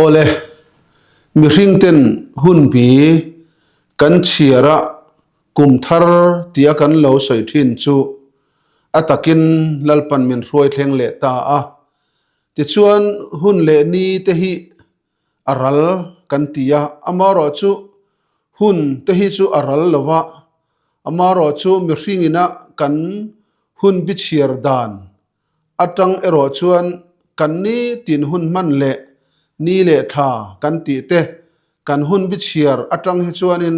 Awle, mihring ten hunbi kan chhiar a kum thar tia kan lo sawi thin chu a takin Lalpan min hruai thleng leh ta a. Tichuan hun leh ni te hi a ral kan ti a, amaherawhchu hun te hi chu a ral lo va, amaherawhchu mihring ina kan hun bichhiar dan atang erawh chuan kan nitin hun hman leh ni leh tha kan tih te kan hun bichhiar atang hi chuanin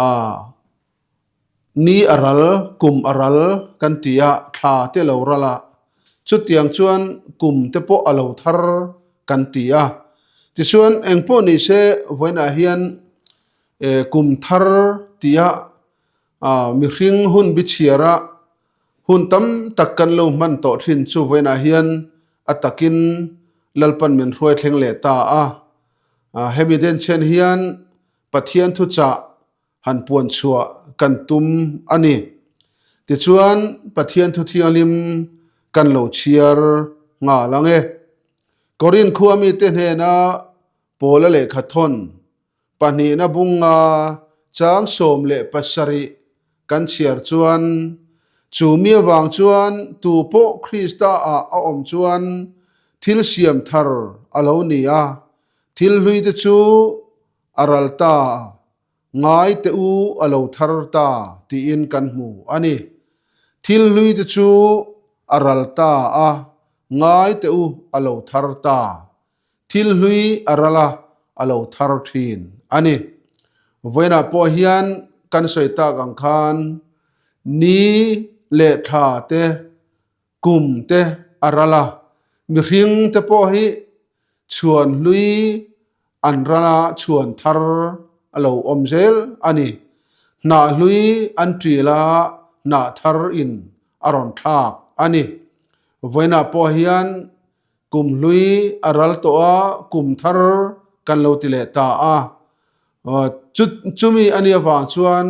aah Ni a ral, kum a ral kan ti a, thla te lo ral a, chutiang chuan kum te pawh a lo thar kan ti a. Tichuan eng pawh ni se vawiinah hian kum thar tia mihring hun bichhiara hun tam tak kan lo hman tawh thin chu vawiinah hian a takin Lalpan min hruai thleng leh ta a. Hemi denchhen hian Pathian thuchah han puan chhuah kan tum a ni. Tichuan, Pathian thu thianghlim kan lo chhiar nghal ang e. Korinth khua mite hnena Paula lehkha thawn pahnihna bunga chang 17 kan chhiar chuan, Chu mi avang chuan tu pawh Krista ah a awm chuan thil siam thar a lo ni a, thil hlui te chu a ral ta, ngai teh u a lo thar ta tiin kan hmu a ni. Thil hlui te chu a ral ta a, ngai teh u a lo thar ta. Thil hlui a ral a, a lo thar thin a ni. Vawiinah pawh hian kan sawi tak ang khan ni leh thla te Kum te a ral a, mihring te pawh hi chhuan hlui an ral a, chhuan thar a lo awm zel a ni. Hnah hlui an ṭil a, hnah thar in a rawn thlak a ni. Vawiinah pawh hian kum hlui a ral tawh a, kum thar kan lo ti leh ta a. Chumi a nih avang chuan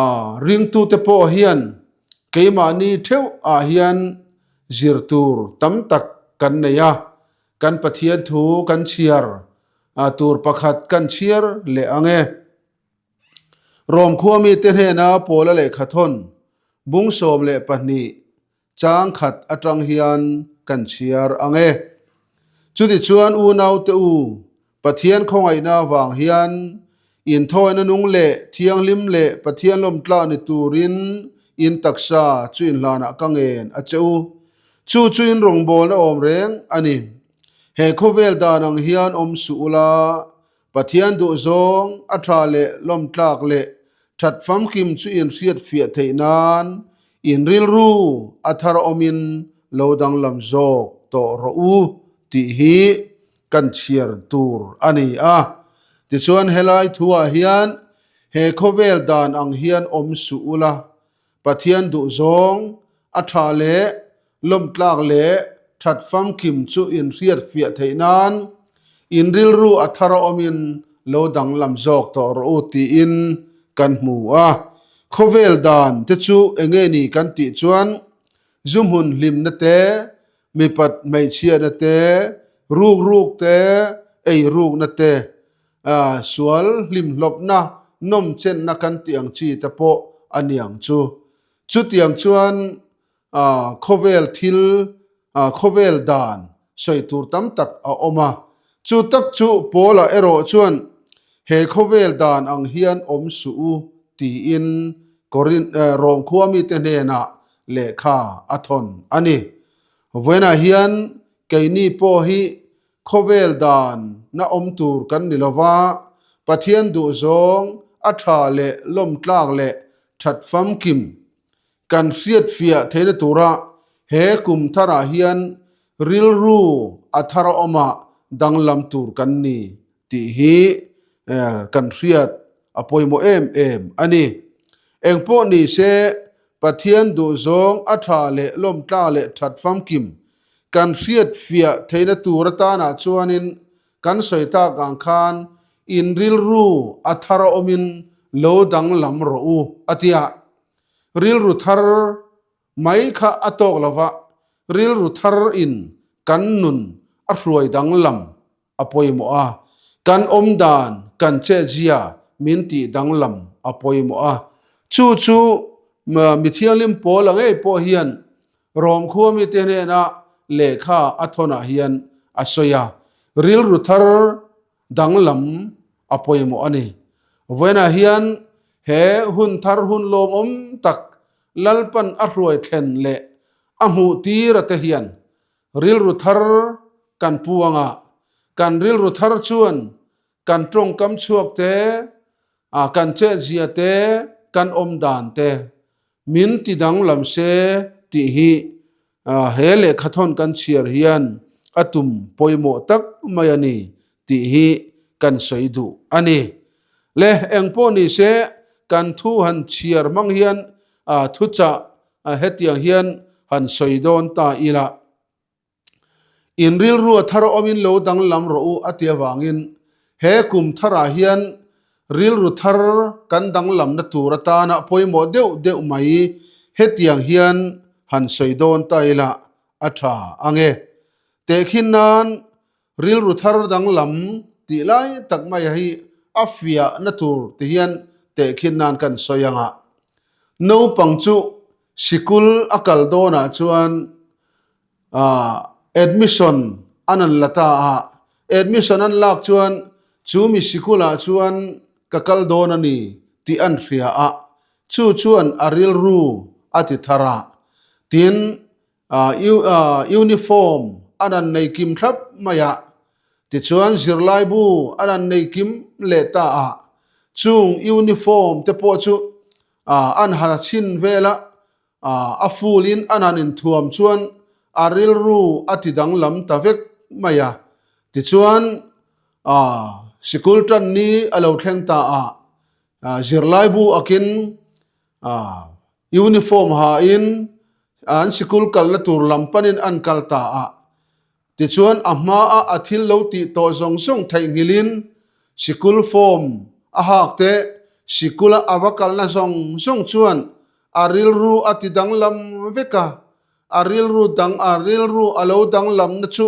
A ringtute pawh hian keimahni theuh ah hian zir tur tam tak kan nei a, kan Pathian thu kan chhiar tur pakhat kan chhiar leh ang e. Rom khua mite hnena Paula lehkha thawn bung 12 Chang khat atang hian kan chhiar ang e. Chutichuan unaute u, Pathian khawngaihna avang hian inthawina nung leh thianghlim leh Pathian lawmtlah ni turin in taksa chu inhlanah ka ngen a che u. Chu chu in rawngbawlna awm reng a ni. He khawvel dan ang hian awm suh ula, Pathian duhzawng a tha leh lawmtlak leh that famkim chu in hriat fiah theih nan in rilru a thar awmin lo danglam zawk tawh rawh u tih hi kan chhiar tur a ni a. Tichuan helai thuah hian he khawvel dan ang hian awm suh ula, Pathian duhzawng a tha leh lawmtlak leh that famkim chu in hriat fiah theih nan in rilru a thar a awmin lo danglam zawk tawh rawh u tiin kan hmu a. Khawvel dan te chu enge ni kan tih chuan zu hmun hlimna te, mipat hmeichhiatna te, rukruk te, eirukna te, sual hlimhlawpna nawmchenna kan tih ang chi te pawh a niang chu. Chutiang chuan khawvel thil, khawvel dan sawi tur tam tak a awm a. Chu tak chu Paula erawh chuan he khawvel dan ang hian awm suh u tiin Korinth, Rom khua mite hnenah lehkha a thawn a ni. Vawiinah hian keini pawh hi Khawvel dan na awm tur kan ni lova, Pathian duhzawng a tha leh lawmtlak leh that famkim kan hriatfiah theihna tura he kum tharah hian rilru a thar a awma danglam tur kan ni tih hi kan hriat a pawimawh em em a ni. Engpawh ni se, Pathian duhzawng a tha leh lawmtla leh that famkim kan hriat fiah theihna tur atanah chuanin kan sawi tak ang khan in rilru a thar a awmin lo danglam rawh u a ti a. Rilru thar mai kha a tawk lova, rilru thar in kan nun a hruai danglam. a pawimawh a, kan awm dan, kan chetzia min tih danglam a pawimawh a. Chu chu mi thianghlim pawl ang ngei pawh hian Rom khua mite hnena lehkha a thawnah hian a sawi a, rilru thar danglam a pawimawh a ni. Vawiinah hian he hun thar hun lawmawm tak Lalpan a hruai thlen leh a hmuh tir a te hian rilru thar kan pu anga, kan rilru thar chuan kan tawngkam chhuak te, kan chetzia te, kan awm dan te min ti danglam se tih hi he lehkhathawn kan chhiar hian a tum pawimawh tak mai a ni tih hi kan sawi duh a ni. Le engpawh ni se kan thu han chhiar hmang hian thuchah hetiang hian han sawi dawn ta ila. In rilru a thar awmin lo danglam rawh u a ti avangin he kum tharah hian rilru thar kan danglamna tur atana pawimawh deuh deuh mai hetiang hian han sawi dawn ta ila a tha ang e. Tehkhin nan rilru thar danglam tih lai tak mai hi a fiahna tur ti hian tehkhin nan kan sawi ang a. Naupang chu sikul a kal dawnah chuan Admission an an la ta a, admission an lak chuan chu mi sikulah chuan ka kal dawn a ni tih an hria a, chu chuan a rilru a ti thar a. Tin, uniform an an nei kim thlap mai a, tichuan zirlaibu an an nei kim leh ta a, chung uniform te pawh chu an ha chhin vel a, A full in an han inthuam chuan a rilru a ti danglam ta vek mai a. Tichuan sikul tan ni a lo thleng ta a, zirlaibu akin uniform ha in an sikul kalna tur lam panin an kal ta a. Tichuan a hmaa a thil lo tih tawh zawng zawng theihnghilhin sikul form a hak te, sikula a va kalna zawng zawng chuan a rilru a ti danglam vek a, a rilru dang a rilru a lo danglamna chu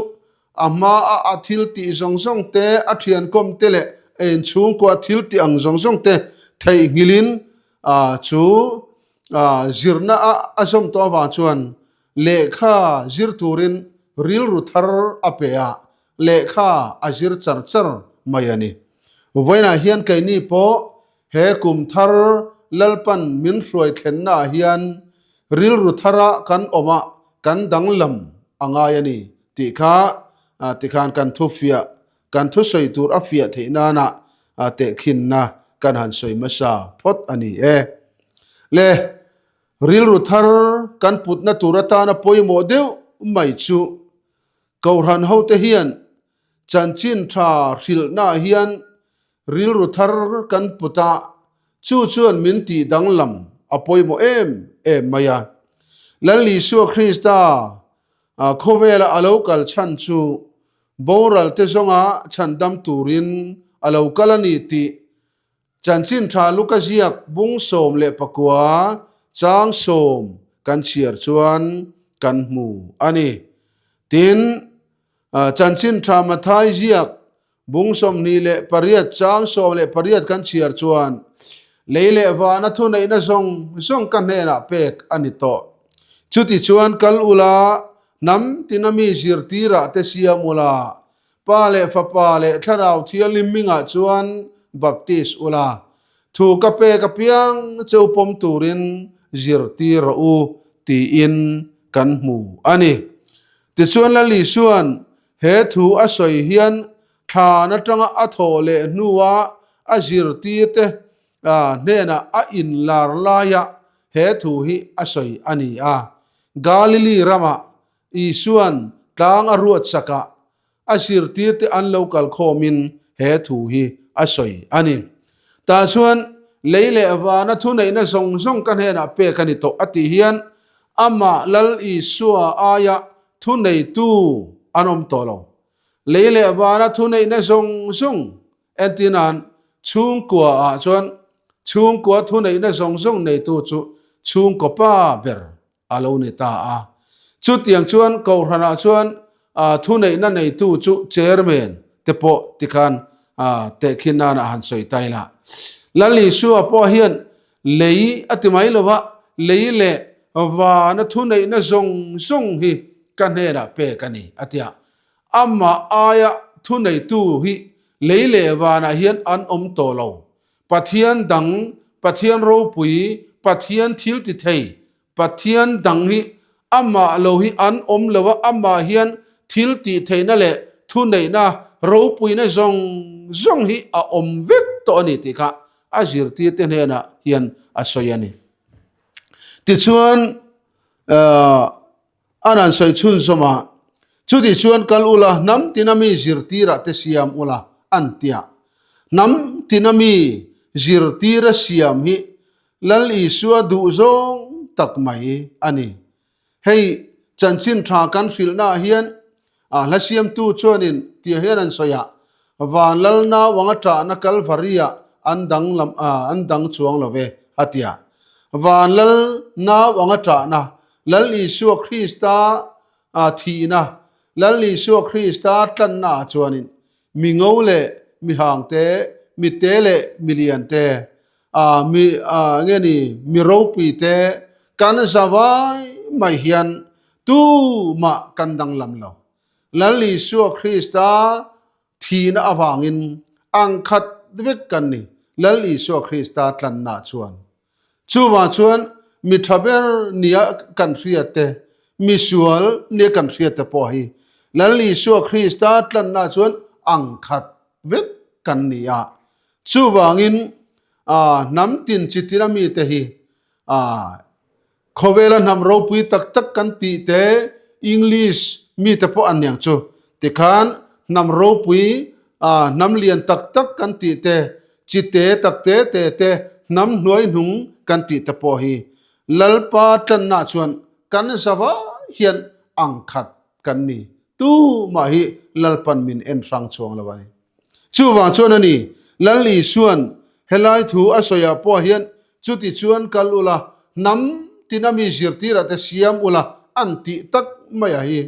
a hmaa a thil tih zawng zawng te, a thiankawm te leh a inchhungkua thil tih ang zawng zawng te theihnghilhin chu zirna a zawm tawh avang chuan Lehkha zir turin rilru thar a pe a, lehkha a zir char char mai a ni. Vawiinah hian keini pawh he kum thar Lalpan min hruai thlennaah hian rilru thara kan awm a, kan danglam a ngai a ni tih kha tikhan kan thufiah, kan thusawi tur a fiah theih nana tehkhinna kan han sawi hmasa phawt a ni e. Le. Rilru thar kan putna tur atana pawimawh deuh mai chu Kohhran hote hian chanchin tha hrilhnaah hian rilru thar kan put a, chu chuan min tih danglam a pawimawh em em mai a. Lal Isua Krista khawvela a lo kal chhan chu boral te zawnga chhandam turin a lo kal a ni tih Chanchin tha Luka ziak bung 19 chang sawm kan chhiar chuan kan hmu a ni. Tin, Chanchin tha Mathai ziak bung 28 chang 18 kan chhiar chuan lei leh vana thuneihna zawng zawng ka hnenah pek a ni tawh. Chutichuan kal ula, hnam tina mi zirtirah te siam ula, Pa leh Fapa leh Thlarau Thianghlim hmingah chuan baptis ula, thu ka pek apiang cheu pawm turin zirtir rawh u, tiin kan hmu a ni. Tichuan Lal Isua'n he thu a sawi hian thlan atanga a thawh leh hnua a zirtirte hnenah a inlar laiah he thu hi a sawi a ni a. Galili ramah Isua'n tlang a ruat chakah a zirtirte an lo kal khawmin he thu hi a sawi a ni. Tah chuan lei leh vana thuneihna zawng zawng ka hnenah pek a ni tawh a tih hian amah Lal Isua aia thuneitu an awm tawh lo. Lei leh vana thuneihna zawng zawng entir nan chhungkua ah chuan chhungkua thuneihna zawng zawng neitu chu chhungkaw pa ber a lo ni ta a. Chutiang chuan Kohhranah chuan thuneihna neitu chu Chairman te pawh tikhan tehkhin nan a han sawi ta ila. Lal Isua pawh hian lei a ti mai lo va, lei leh vana thuneihna zawng zawng hi ka hnenah pek a ni a ti a. Amah aia thuneitu hi lei leh vanah hian an awm tawh lo. Pathian dang, Pathian ropui, Pathian thiltithei, Pathian dang hi amah lo hi an awm lo a, amah hian thil tih theihna leh thuneihna ropuina zawng zawng hi a awm vek tawh a ni tih kha a zirtirte hnenah hian a sawi a ni. Tichuan, an han sawi chhunzawm a, Chutih chuan kal ula, hnam tina mi zirtirah te siam ula, an ti a. Hnam tina mi zirtira siam hi Lal Isua duh zawng tak mai a ni. Hei chanchin tha kan hrilhnaah hian a hla siamtu chuanin tia hian an sawi a, Van Lal nauang a ṭahna Kalvari-ah an dang lam an dang chuang lo ve a ti a. Van Lal nauang a ṭahna Lal Isua Krista thihna, Lal Isua Krista tlannaah chuanin mi ngo leh mi hang te, mi te leh mi lian te, ah mi ah nge ni mi ropui te kan za vai mai hian tumah kan danglam lo. Lal Isua Krista thihna avangin ang khat vek kan ni Lal Isua Krista tlanna chuan. Chuvang chuan mi tha ber nia kan hriat te, mi sual nia kan hriat te pawh hi Lal Isua Krista tlanna chuan ang khat vek kan ni a. Chuvangin hnam tin chi tina mite hi Khawvela hnam ropui tak tak kan tih te English mite pawh an niang chu. Tikhan hnam ropui hnam lian tak tak kan tih te, chi te tak te te te hnam hnuai hnung kan tih te pawh hi Lalpa tanna chuan kan zavai hian ang khat kan ni. Tumah hi Lalpan min en hrang chuang lo a ni. Chuvang chuan a ni, Lal Isuan helai thu a sawiah pawh hian chuti chuan kal ula, hnam tina mi zirtirah te siam ula an tih tak mai a hi.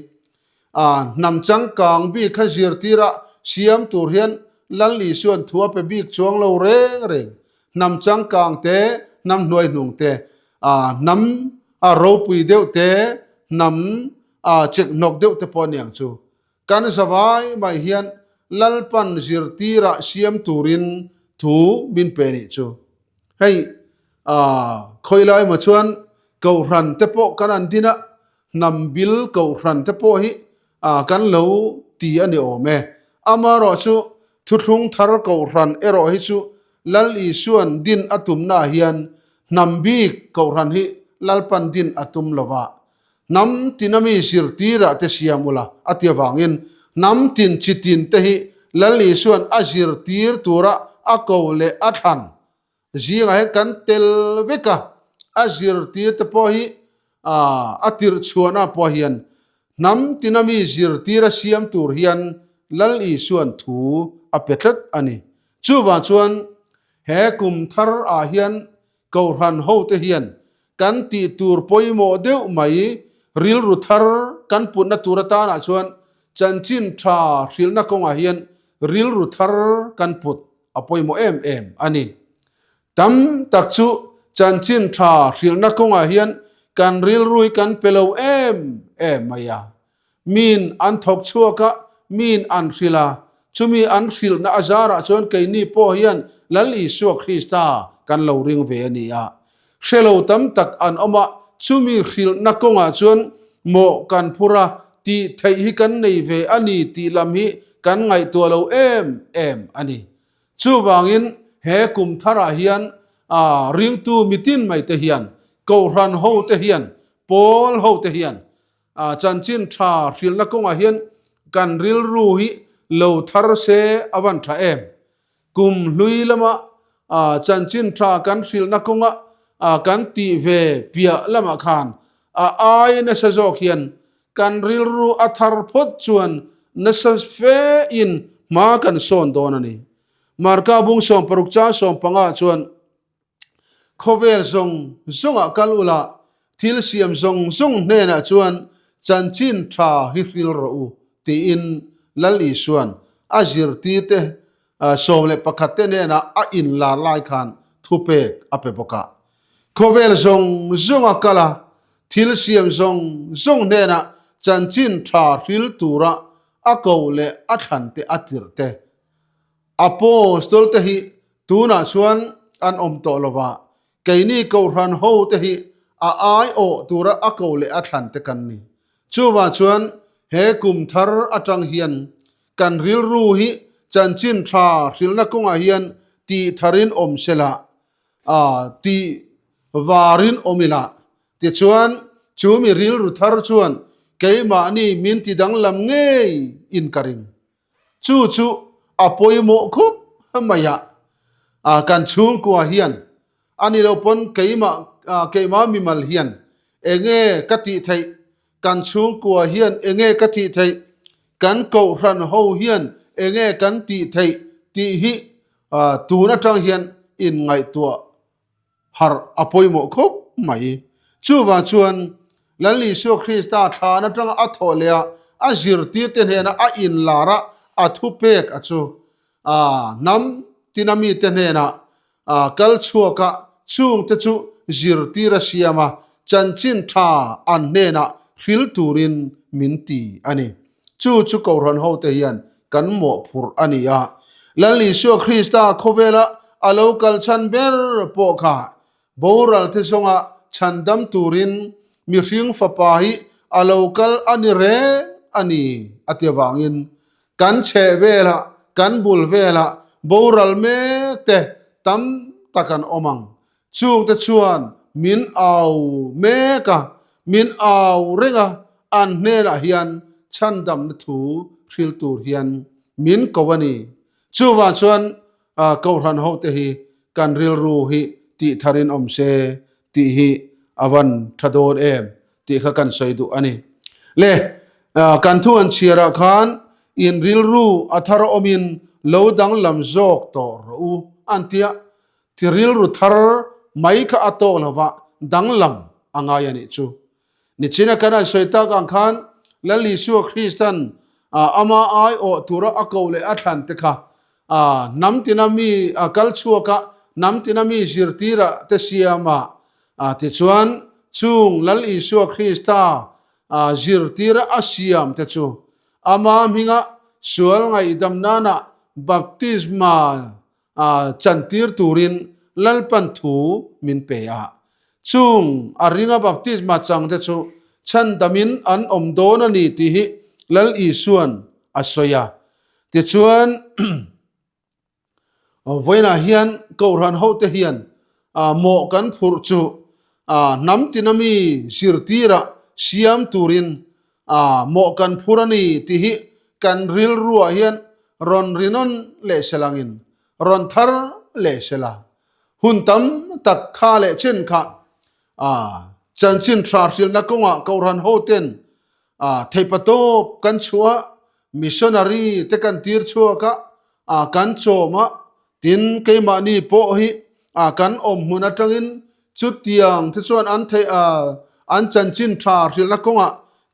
A hnam changkang bik kha zirtirah siam tur hian Lal Isuan thu a pe bik chuang lo reng reng. Hnam changkang te, hnam hnuaihnung te, a hnam a ropui deuh te, hnam a chekhnawk deuh te pawh a niang chu. Kan zavai mai hian Lalpan zirtirah siam turin thu min pe nih chu. Hei khawilai emaw chuan Kohhran te pawh kan an din a, hnam bil Kohhran te pawh hi kan lo ti a ni awm e. Amaherawh chu Thuthlung Thar Kohhran erawh hi chu Lal Isuan din a tumnaah hian hnam bik Kohhran hi Lalpan din a tum lo va. Hnam tina mi zirtirah te siam ula a ti avangin hnam tin chi tin te hi Lal Isuan a zirtir tura a ko leh a thlan zingah hian kan tel vek a, a zirtir te pawh hi a tirh chhuahna pawh hian hnam tina mi zirtir a siam tur hian Lal Isuan thu a pe tlat a ni. Chuvang chuan he kum thar ah hian Kohhran hote hian kan tih tur pawimawh deuh mai rilru thar kan putna tur atanah chuan chanchin tha hrilhna kawngah hian rilru thar kan put a pawimawh em em a ni. Tam tak chu chanchin tha hrilhna kawngah hian kan rilru hi kan pe lo em em mai a. Miin an thawk chhuak a, miin an hrilh a, chumi an hrilhna a zarah chuan keini pawh hian Lal Isua Krista kan lo ring ve a ni a. Hre lo tam tak an awm a, chumi hrilhna kawngah chuan mawh kan phur a, tih theih hi kan nei ve a ni tih lam hi kan ngaihtuah lo em em a ni. Chuvangin he kum tharah hian ringtu mitin mai te hian, Kohhran hote hian, Pawl hote hian Chanchin tha hrilhna kawngah hian kan rilru hi lo thar se a van tha em? Kum hlui lama chanchin tha kan hrilhna kawnga kan tih ve piah lamah khan a ai nasa zawk hian kan rilru a thar phawt chuan nasa fe in hma kan sawn dawn a ni. Marka bung 16 chang 15 chuan Khawvel zawng zawngah kal ula, thil siam zawng zawng hnenah chuan chanchin tha hi hril rawh u, tiin Lal Isuan a zirtirte 11 te hnenah a inlar lai khan thupek a pe bawk a. Khawvel zawng zawng a kal a, thil siam zawng zawng hnenah chanchin tha hril tura a ko leh a thlante a tirh te. Apostol te hi tunah chuan an awm tawh lo va, keini Kohhran ho te hi a aiawh tura a ko leh a thlan te kan ni. Chuvang chuan he kum thar atang hian kan rilru hi chanchin tha hrilhna kawngah hian tih tharin awm sela, tih varin awm ila. Tichuan chu mi rilru thar chuan keimahni min ti danglam ngei in ka ring. Chu chu a pawimawh khup mai a, kan chhungkua hian a ni lo pawn keimah keimah mimal hian enge ka tih theih, kan chhungkua hian enge ka tih theih, kan kohhran ho hian enge kan tih theih tih hi tun atang hian inngaihtuah harh a pawimawh khawp mai. Chuvang chuan Lal Isua Krista thlan atanga a thawh leh a, a zirtirte hnena a inlar a, a thupek a chu hnam tina mite hnenah kal chhuak a, chungte chu zirtir a siam a, chanchin tha an hnenah hril turin min ti a ni. Chu chu Kohhran hote hian kan mawhphurh a ni a. Lal Isua Krista khawvela a lo kal chhan ber pawh kha boral te zawnga chhandam turin mihring fapa hi a lo kal a ni reng a ni a ti avangin kan chheh velah, kan bul velah boral mek te tam tak an awm ang. Chungte chuan min au mek a, min au reng a, an hnenah hian chhandamna thu hril tur hian min ko a ni. Chuvang chuan Kohhran hote hi kan rilru hi tih tharin awm se tih hi a van tha dawn em tih kha kan sawi duh a ni. Le, kan thu an chhiarah khan in rilru a thar awmin lo danglam zawk tawh rawh u an tia. Ti rilru thar mai kha a tawk lo va, danglam a ngai a nih chu. Nichina kan an sawi tak ang khan Lal Isua Kristan ama aiawh tura a ko leh a thlan te kha hnam tina mi kal chhuak a, hnam tina mi zirtira te siam a, tichuan chung Lal Isua Krista zirtira a siam te chu ama hminga sual ngaihdam nana baptisma chantir turin Lalpan thu min pe a. Chung a ringa baptisma changte chu chhandamin an awm dawn a ni tih hi Lal Isuan a sawi a. Tichuan, vawiinah hian Kohhran hote hian mawh kan phurh chu hnam tina mi zirtirah siam turin mawh kan phur a ni tih hi kan rilruah hian rawn rinawn leh selangin rawn thar leh sela. Hun tam tak kha leh chen kha chanchin tha hrilhna kawngah Kohhran hoten theihpatawp kan chhuah a, missionary te kan tir chhuak a, kan chawm a, tin keimahni pawh hi kan awm hmun atangin chutiang te chuan an theih an chanchin tha hrilhna kawngah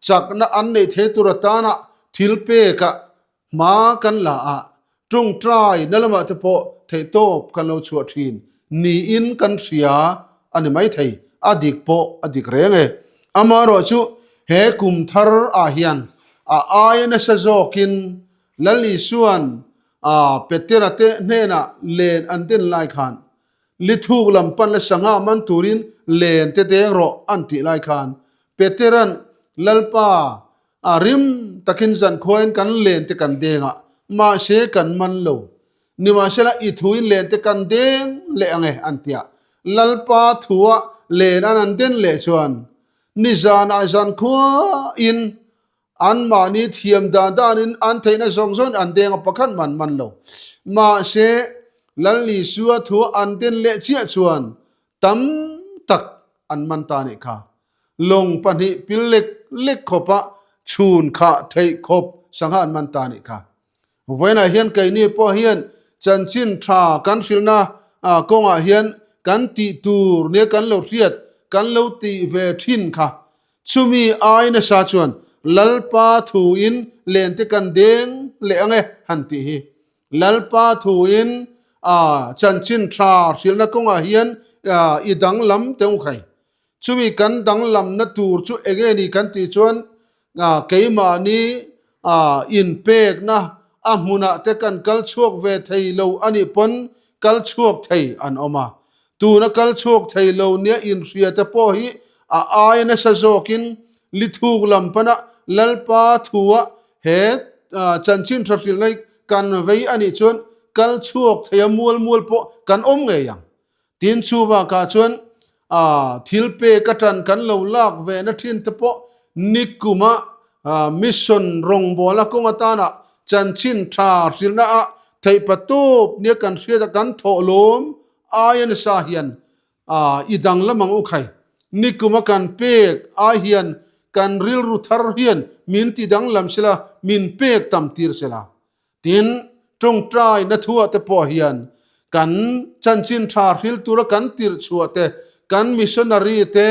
chakna an neih thei tur atana thil pekah Hma kan la a, tawngtai na lamah te pawh theihtawp kan lo chhuah thin niin kan hria a ni maithei, a dik pawh a dik reng e. Amaherawh chu he kum thar ah hian a aia nasa zawkin Lal Isua'n Petera te hnenah len an den lai khan Lithuk lam pan la sangha man turin len te deng rawh an tih lai khan Petera'n Lalpa A rim takin zankhuain kan len te kan deng a, mahse kan man lo. Nimahsela i thuin len te kan deng leh ang e, an ti a. Lalpa thua len an an den leh chuan nizanah zankhuain anmahni thiam dan danin an theihna zawng zawngin an deng a, pakhat man man lo. Mahse Lal Isua thua an den leh chiah chuan tam tak an man ta nih kha. Lawng pahnih pil lek lek khawpa chhun khah theih khawp sangha an man ta nih kha. Vawiinah hian keini pawh hian chanchin tha kan hrilhna kawngah hian kan tih tur nia kan lo hriat, kan lo tih ve thin kha. Chumi ai nasa chuan Lalpa thuin lente kan deng leh ang e han tih hi. Lalpa thuin chanchin tha hrilhna kawngah hian i danglam teh u khai. Chumi kan danglamna tur chu enge ni kan tih chuan keimahni inpekna a hmunah te kan kal chhuak ve thei lo a nih pawn kal chhuak thei an awm a. Tuna kal chhuak thei lo nia inhria te pawh hi a aia nasa zawkin lithuk lam pana Lalpa thua he chanchin tha hrilhna hi kan vei a nih chuan kal chhuak thei a mual mual pawh kan awm ngei ang. Tin, chu bakah chuan thil pek atan kan lo lak ve na thin te pawh nikuma mission rawngbawlna kawng atana chanchin tha hrilhna ah theihpa tawp nia kan hriat a kan thawh lawm aia nasa hian i danglam ang u khai. Nikuma kan pek ai hian kan rilru thar hian min ti danglam sela min pek tam tir sela. Tin, tawngtaina thuah te pawh hian kan chanchin tha hril tura kan tirh chhuah te, kan missionary te,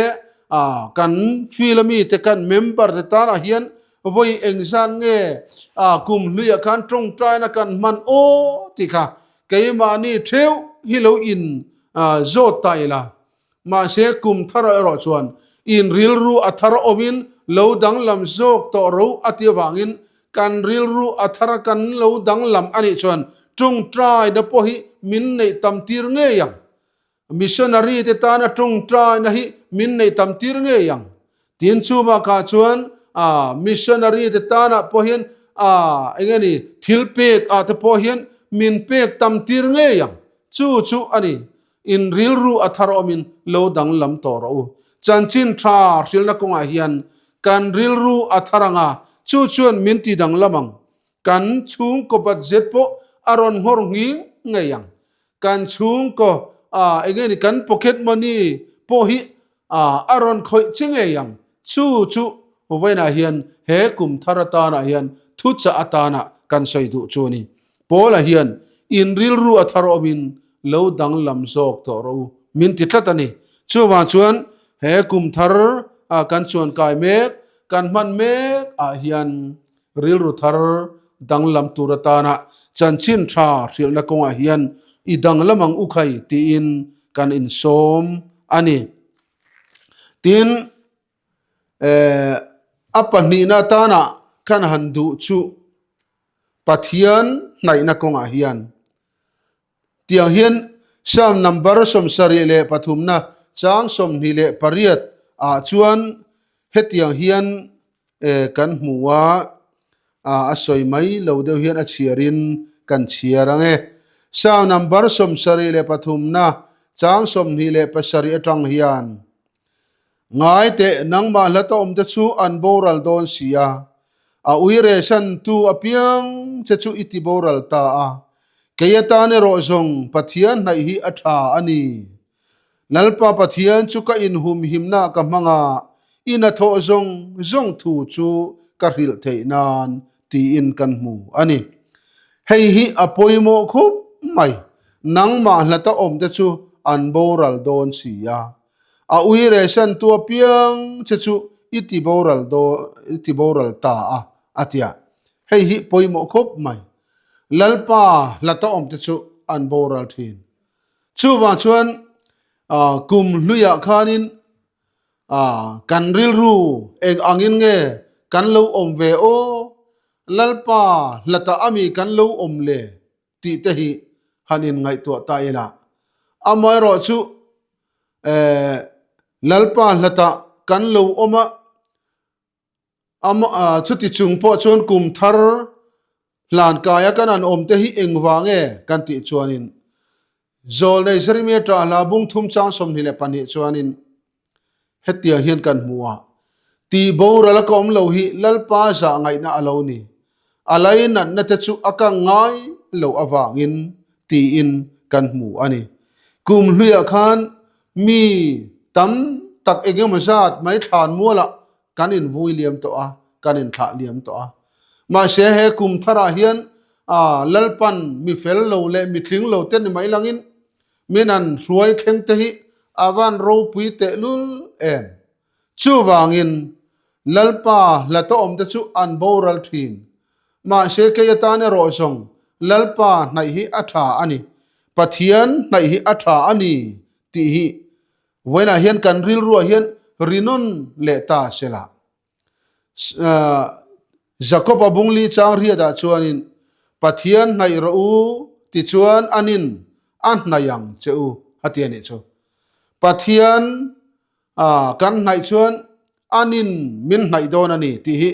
kan field ami te, kan member te tanah hian vawi engzat nge kum hluiah khan tawngtaina kan hman aw tih kha keimahni theuh hi lo in zawt ta ila. Mahse, kum thar erawh chuan in rilru a thar awmin lo danglam zawk tawh ro a ti avangin kan rilru a thar a kan lo danglam a nih chuan tawngtaina pawh hi min neih tam tir ngei ang. Missionary te tana tawngtaina hi min neih tam tir ngei ang. Tin chu bakah chuan missionary te tanah pawh hian eng nge ni thil pek ah te pawh hian min pek tam tir ngei ang. Chu chu a ni. In rilru a thar awmin lo danglam tawh rawh u. Chanchin tha hrilna kawngah hian kan rilru a thar ang a, chu chuan min ti danglam ang. Kan chhungkaw budget pawh a rawn nghawr nghing ngei ang. Kan chhungkaw eng nge ni kan pocket money pawh hi a rawn khawih che ngei ang. Chu chu vawiinah hian he kum thar atanah hian thuchah atana kan sawi duh chu a ni. Paula hian in rilru a thar awmin lo danglam zawk tawh rawh u min ti tlat a ni. Chuvang chuan he kum thar kan chuan kai mek, kan hman mek ah hian rilru thar danglam tur atana chanchin tha hrilhna kawngah hian i danglam ang u khai tiin kan insawm a ni. Tin, a pahnihna atana kan han duh chu Pathian hnaihna kawngah hian tiang hian Psalm number 73 chang 28 ah chuan hetiang hian kan hmu a, a sawi mai lo deuh hian a chhiarin kan chhiar ang e. Psalm number 73 chang 27 atang hian Ngai teh, nangmah hlata awmte chu an boral dawn si a, a uire santu apiang che chu i ti boral ta a, kei atan erawh zawng Pathian hnaih hi a tha a ni. Lalpa Pathian chu ka inhumhimna ka hmang a, i hnathawh zawng zawng thu chu ka hrilh theih nan tiin kan hmu a ni. Hei hi a pawimawh khup mai, nangmah hlata awmte chu an boral dawn si a, A ui rehsan tu apiang che chu i ti boral daw i ti boral ta a, a ti a. Hei hi pawimawh khawp mai. Lalpa hlata awm te chu an boral thin. Chuvang chuan kum hluiah khanin kan rilru eng angin nge kan lo awm ve aw, Lalpa hlata ami kan lo awm le tih te hi han in ngaihtuah ta ila. Amaherawh chu eh Lalpa hlatah kan lo awm a, ama chuti chung pawh chuan kum thar hlan kaia kan han awm te hi engvang nge kan tih chuanin Zawlnei Jeremia ṭah hla bung thum chang 22 chuanin Hetiang hian kan hmu a, tih boral a ka awm lo hi Lalpa zah ngaihna a lo ni. A lainatna te chu a kang ngai lo avangin tiin kan hmu a ni. Kum hluiah khan mi tam tak eng emaw zat mai thlan mualah kan invui liam tawh a, kan inthlah liam tawh a. Mahse he kum tharah hian Lalpan mi fel lo leh mi tling lo te ni mai langin Min an hruai thleng te hi a van ropui tehlul em? Chuvangin, Lalpa hlata awm te chu an boral thin. Mahse kei atan erawh zawng Lalpa hnaih hi a tha a ni, Pathian hnaih hi a tha a ni tih hi vawiinah hian kan rilruah hian rinawn leh ta se la. Jakob-a bungli chang riatah chuanin, Pathian hnaih rawh u tichuan anin a hnaih ang che u a ti a nih chu. Pathian kan hnaih chuan anin min hnaih dawn a ni tih hi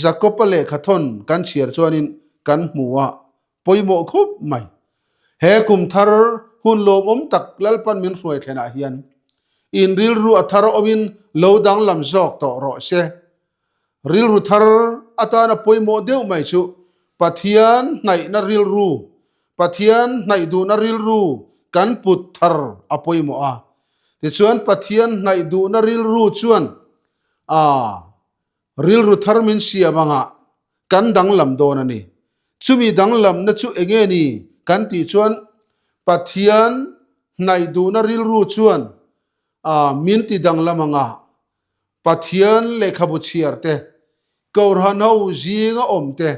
Jakob-a lehkhathawn kan chhiar chuanin kan hmu a pawimawh khup mai. He kum thar hun lawmawm tak Lalpan min hruai thlenah hian in rilru a thar awmin lo danglam zawk tawh rawh se. Rilru thar atana pawimawh deuh mai chu Pathian hnaihna rilru, Pathian hnaih duhna rilru kan put thar a pawimawh a. Tichuan Pathian hnaih duhna rilru chuan a Rilru thar min siam anga kan danglam dawn a ni. Chumi danglamna chu enge ni kan tih chuan Pathian hnaih duhna rilru chuan min ti danglam anga Pathian lehkhabu chhiar te, Kohhran ho zinga awm te,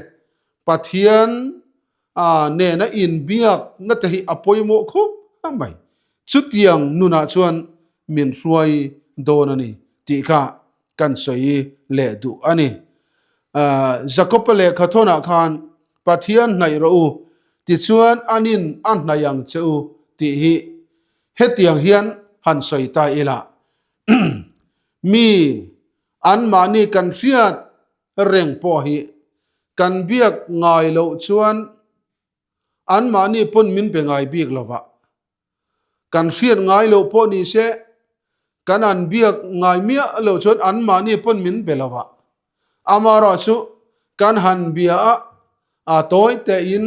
Pathian nena inbiakna te hi a pawimawh khawp mai. Chutiang nunah chuan min hruai dawn a ni tih kha kan sawi leh duh a ni. Jakob-a lehkha thawnah khan Pathian hnaih rawh u, tichuan anin a hnaih ang che u tih hi hetiang hian han sawi ta ila. Mi anmahni kan hriat reng pawh hi kan biak ngai loh chuan anmahni pawn min be ngai bik lo va. Kan hriat ngai loh pawh ni se kan an biak ngai miah loh chuan anmahni pawn min be lo va. Amaherawh chu kan han bia a, a tawi tein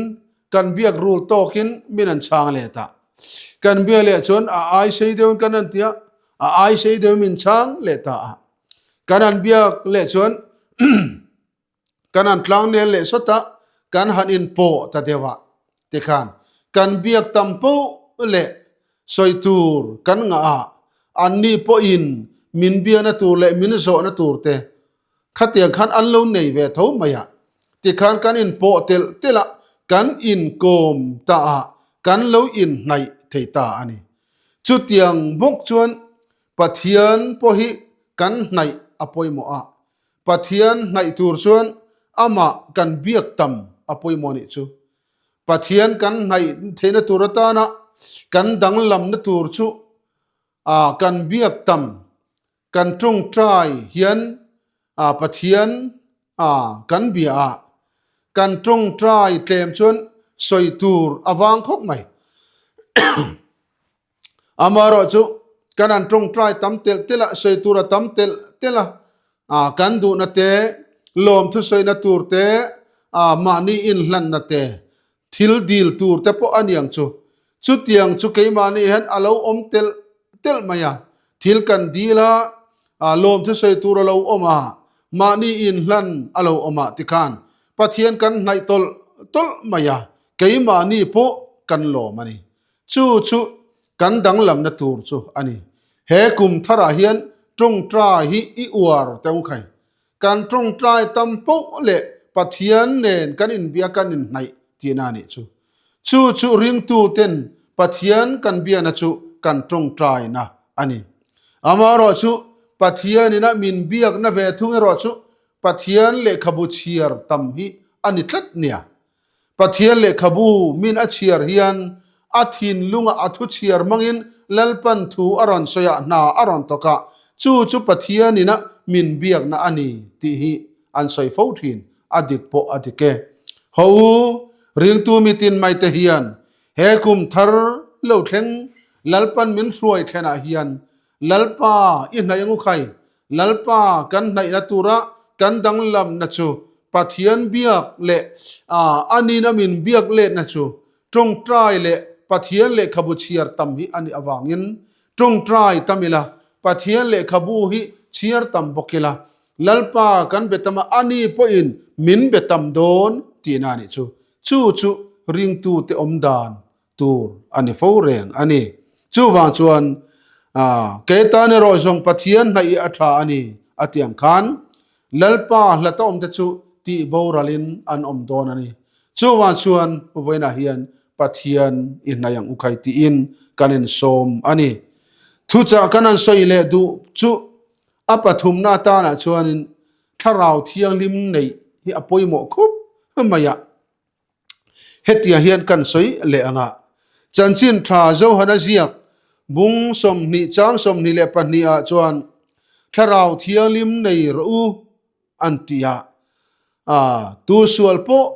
kan biak rul tawkin min an chhang let a. Kan bia leh chuan a ai sei deuhin kan han ti a, a ai sei deuhin min chhang leh ta a. Kan han biak leh chuan kan han tlang nel leh sawt a, kan han inpawh ta deuh a. Tikhan kan biak tam poh leh sawi tur kan ngah a, anni pawhin min biakna tur leh min zawhna tur te khatiang khan an lo nei ve tho mai a. Tikhan kan inpawh telh telh a, kan inkawm ta a, kan lo inhnaih thei ta a ni. Chutiang bawk chuan Pathian pawh hi kan hnaih a pawimawh a, Pathian hnaih tur chuan amah kan biak tam a pawimawh nih chu. Pathian kan hnaih theihna tur atana kan danglamna tur chu kan biak tam, kan tawngtai hian Pathian kan bia a, kan tawngtai tlem chuan sawi tur a vang khawp mai. Amaherawh chu kan an tawngtai tam telh telh a, sawi tur a tam telh telh a, kan duhna te, lawmthu sawina tur te, mahni inhlanna te, thil dil tur te pawh a niang chu. Chutiang chu keimahni hian a lo awm telh telh mai a, thil kan dil a, lawmthu sawi tur a lo awm a, mahni inhlan a lo awm a tikhan Pathian kan hnaih tawlh tawlh mai a, keimahni pawh kan lawm a ni. Chu chu kan danglamna tur chu a ni. He kum tharah hian tawngtai hi i uar teu khai. Kan tawngtai tam poh leh Pathian nen kan inbia kan inhnaih tihna a nih chu. Chu chu ringtuten Pathian kan biana chu kan tawngtaina a ni. Amaherawh chu Pathianina min biakna ve thung erawh chu Pathian lehkhabu chhiar tam hi a ni tlat nia. Pathian lehkhabu min a chhiar hian a thinlunga a thu chhiar hmangin Lalpan thu a rawn sawi a, hna a rawn tawk a, chu chu Pathianin a min biakna a ni tih hi an sawi fo thin, a dik pawh a dik e. Ho u, ringtu mitin mai te hian he kum thar lo thleng Lalpan min hruai thlenah hian Lalpa i hnaih angu khai, Lalpa kan hnaihna tura kan danglamna chu Pathian biak leh a nina min biak letna chu tawngtai leh Pathian lehkhabu chhiar tam hi a nih avangin tawngtai tam ila, Pathian lehkhabu hi chhiar tam bawk ila, Lalpa kan be tam a, ani pawhin min be tam dawn tihna a nih chu. Chu chu ringtute awmdan tur a ni fo reng a ni. Chuvang chuan kei tan erawh zawng Pathian hnaih hi a tha a ni a tih ang khan Lalpa hlata awmte chu tih boralin an awm dawn a ni. Chuvang chuan vawiinah hian Pathian i hnaih ang u khai tiin kan insawm a ni. Thuchah kan han sawi leh duh chu a pathumna atanah chuanin Thlarau Thianghlim neih hi a pawimawh khup mai a. Hetiang hian kan sawi leh ang a, Chanchin Tha Johana ziak bung 20 chang 22 ah chuan Thlarau Thianghlim nei rawh u an ti a, tu sual pawh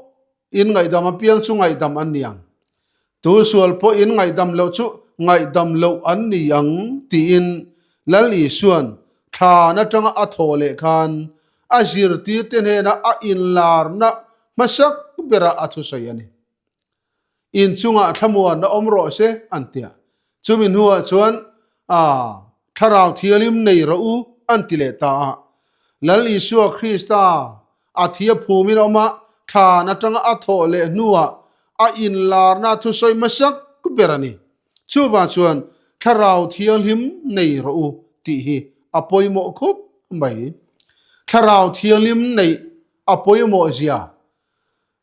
in ngaihdam apiang chu ngaihdam an ni ang, tu sual pawh in ngaihdam loh chu ngaihdam loh an ni ang tiin Lal Isuan thlan atanga a thawh leh khan a zirtirte hnena a inlarna hmasak berah a thusawi a ni. In chungah thlamuan a awm rawh se an ti a, chumi hnuah chuan a Thlarau Thianghlim nei rawh u an ti leh ta a. Lal Isua Krista a thia phumin a awm a, thlan atanga a thawh leh hnuah a inlarna thusawi hmasak ber a ni. Chuvang chuan Thlarau Thianghlim nei rawh u tih hi a pawimawh khawp mai. Thlarau Thianghlim neih a pawimawh zia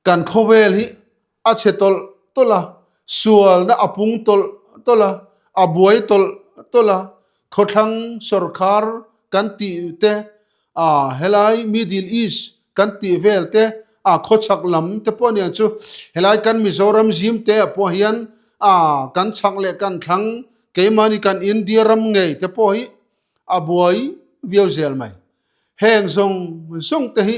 kan khawvel hi a chhe tawlh tawlh a, sualna a pung tawlh tawlh a, a buai tawlh tawlh a, khawthlang sawrkhar kan tih te, a helai Middle East kan tih vel te, a khawchhak lam te pawh aniang chu helai kan Mizoram zim te ah pawh hian a kan chhak leh kan thlang keimahni kan India ram ngei te pawh hi a buai viau zel mai. Heng zawng zawng te hi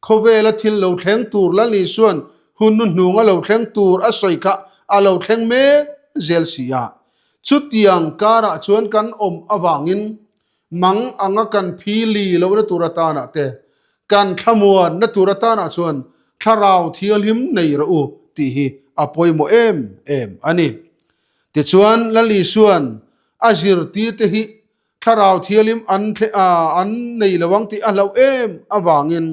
khawvela thil lo thleng tur Lal Isuan hun nu hnung a lo thleng tur a sawi kha a lo thleng mek zel si a. Chutiang karah chuan kan awm avangin mang anga kan phi li lohna tur atanah te, kan thlamuanna tur atanah chuan Thlarau Thianghlim nei rawh u tih hi a pawimawh em em a ni. Tichuan Lal Isuan a zirtirte hi Thlarau Thianghlim an an nei lo ang tih a hlauh em avangin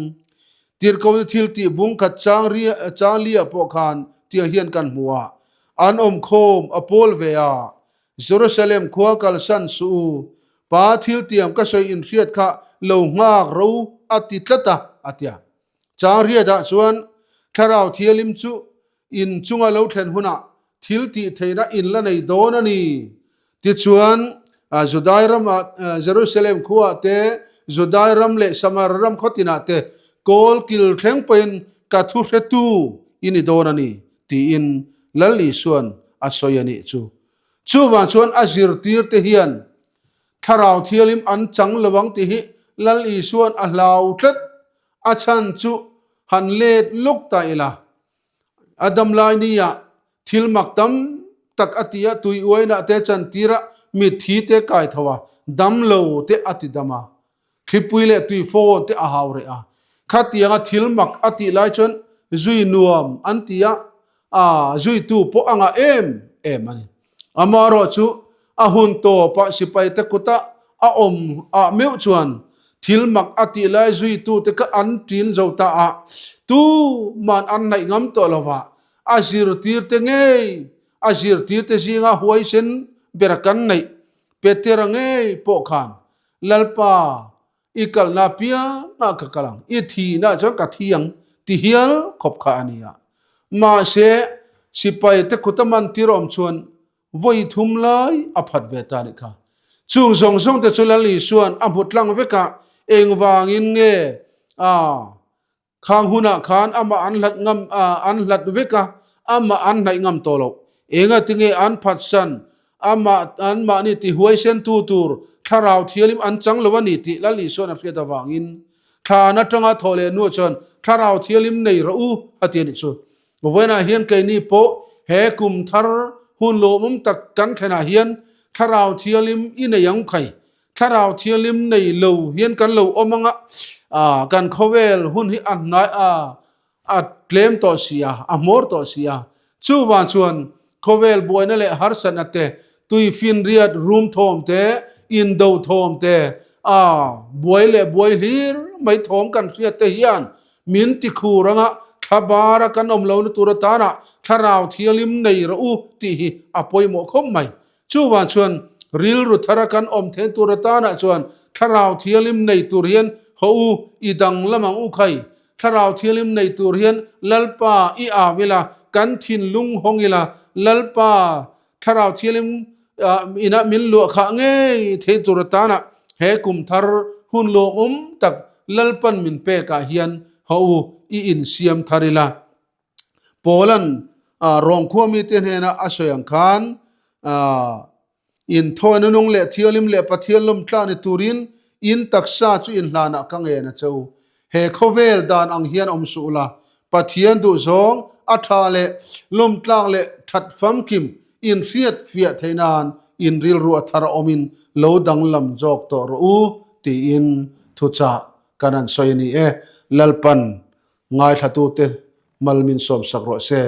Tirhkohna thil tih bung khat chang ria chang lia pawh khan tiang hian kan hmu a, an awm khawm a pawl ve a, Jerusalem khua kalsan suh u, Pa thil tiam ka sawi inhriat kha lo nghak ro a ti tlat a, a ti a. Chang riatah chuan Thlarau Thianghlim chu in chunga lo thlen hunah thil tih theihna in la nei dawn a ni. Tichuan, Judai ramah, Jerusalem khuaah te, Judai ram leh Samaria ram khaw tinah te kawl kil thleng pawhin ka thu hretu i ni dawn a ni, tiin Lal Isua'n a sawi a nih chu. Chuvang chuan a zirtirte hian Thlarau Thianghlim an chang lo ang tih hi Lal Isua'n a hlau tlat. A chhan chu han let lawk ta ila. A dam lai nia thil mak tam tak a ti a, tui uainah te chantir a, mitthi te kai tho a, dam lo te a ti dam a, thlipui leh tui fawn te a hau reh a. Khatianga thil mak a tih lai chuan zui nuam an ti a, a zuitu pawh a ngah em em a ni. Amaherawhchu a hun tawpah sipaite kuta a awm ah meuh chuan thil mak a tih lai zuitute kha an ṭin zo ta a, tuman an hnaih ngam tawh lo va, a zirtirte ngei, a zirtirte zinga huaisen bera kan neih Petera ngei pawh khan Lalpa I kalna piangah ka kal ang, i thihna chuan ka thi ang ti hial khawp kha a ni a. Mahse, sipai te kut a man tir awm chuan vawi thum lai a phat ve ta nih kha. Chung zawng zawng te chu Lal Isua'n a hmu tlang vek a, engvangin nge a Khang hunah khan amah an hlat ngam an hlat vek a, amah an hnaih ngam tawh loh. Engatinge an phatsan, amah anmahni tihuaisen tu tur Thlarau Thianghlim an chang lo a ni tih Lal Isua'n a hriat avangin thlan atanga thawh leh hnuah chuan Thlarau Thianghlim nei rawh u a ti a nih chu. Vawiinah hian keini pawh he kum thar hun lawmawm tak kan thlenah hian Thlarau Thianghlim i nei ang khai Thlarau Thianghlim nei lo hian kan lo awm anga, kan khawvel hun hi a hnai a, a tlem tawh si a, a hmawr tawh si a. Chuvang chuan khawvel buaina leh harsatna te, tuifinriat rum thawm te, indo thawm te, a buai leh buai hlir mai thawm kan hriat te hian min tikhur anga thlabara kan awm lohna tur atana Thlarau Thianghlim nei rawh u tih hi a pawimawh khawp mai. Chuvang chuan rilru thara kan awm theih tur atanah chuan Thlarau Thianghlim nei tur hian haw u, i danglam ang u khai. Thlarau Thianghlim nei tur hian Lalpa i au ila, kan thinlung hawng ila, Lalpa Thlarau Thianghlim inah min luah khah ngei thei tur atana he kum thar hun lawmawm tak Lalpan min pekah hian haw u i insiam thar ila. Paulan Rawngkhua mite hnena a sawi ang khan Inthawi nunung leh Thianghlim leh Pathian lawmtla ni turin in taksa chu inhlanah ka ngen a che u. He khawvel dan ang hian awm suh ula, Pathian duhzawng, a tha leh lawmtlak leh that famkim inhriat fiah theih nan in rilru a thar a awmin lo danglam zawk tawh rawh u tiin thuchah kan han sawi a ni e. Lalpan ngaithlatute mal min sawmsak rawh se.